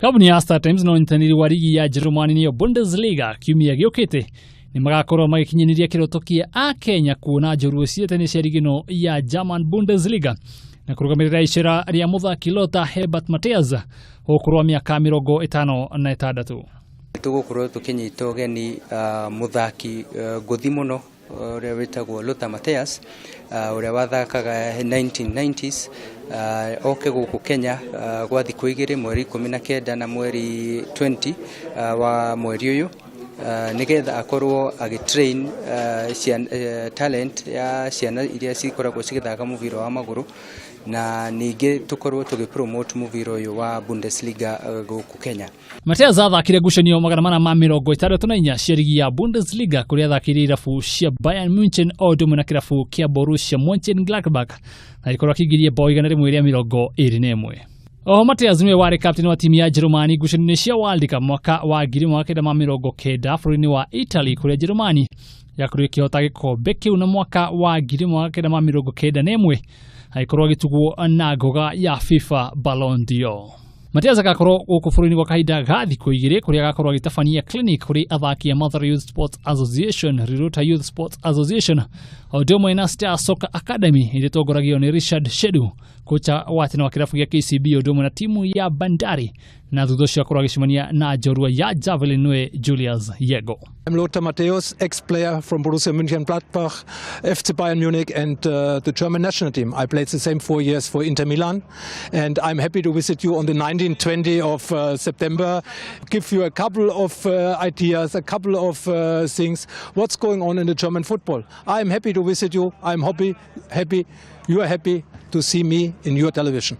Kambuni ya Star Times na ũnyitanĩri wa rigi ya Jerumani nĩyo Bundesliga kiumia gĩũkĩte nĩ magakorwo magĩkinyanĩria kĩroto kĩa Akenya kuona njorua cia tene cia rigi ĩno ya German Bundesliga na kũrũgamĩrĩra icera rĩa mũthaki Lothar Herbert Matthäus ũkũrũ wa mĩaka 56. Tũgũkorwo tũkĩnyita ũgeni mũthaki ngũthi mũno ũrĩa wĩtagwo Lothar Matthäus, ũrĩa wathakaga 1990s, oke gũkũ Kenya gwa thikũ 2, mweri 19 na mweri 20 wa mweri ũyũ, nĩgetha akorwo agĩtrain talent ya ciana iria cikoragwo cigĩthaka mũbira wa magũrũ, na ningĩ tũkorwo tũgĩpromote mũbira ũyũ wa Bundesliga gũkũ Kenya. Matthäus athakire ngucanio 464 cia rigi ya Bundesliga, kũrĩa athakĩire irabu cia Bayern Munchen o ũndũ ũmwe na kĩrabu kĩa Borussia Mönchengladbach, na agĩkorwo akĩingĩria bao 121. Oho Matthäus nĩwe warĩ captain wa timu ya Jerumani ngucanio-inĩ cia World Cup mwaka wa 1990 bũrũri-inĩ wa Italy, kũrĩa Jerumani yakorirwo ĩkĩhota gĩkombe kĩu, na mwaka wa 1991 agĩkorwo agĩtugwo na ngoga ya FIFA Ballon d'Or. Matthäus agakorwo gũkũ bũrũri-inĩ gwa kahinda ga thikũ 2, kũrĩa agakorwo agĩtabania clinic kũrĩ athaki a Mathare Youth Sports Association, Riruta Youth Sports Association o ũndũ ũmwe na Star Soccer Academy ĩrĩa ĩtongoragio nĩ Richard Shedu, kocha wa tene wa kĩrabu gĩa KCB, ũndũ ũmwe na timu ya Bandari, na thutha ũcio akorwo agĩcemania na njorua ya Javelin nĩwe Julius Yego. I'm Lothar Matthäus, ex-player from Borussia Mönchengladbach, FC Bayern Munich and the German national team. I played the same 4 years for Inter Milan, and I'm happy to visit you on the 1920 of September, give you a couple of ideas, a couple of things, what's going on in the German football. I'm happy to visit you. I'm happy, happy, you are happy to see me in your television.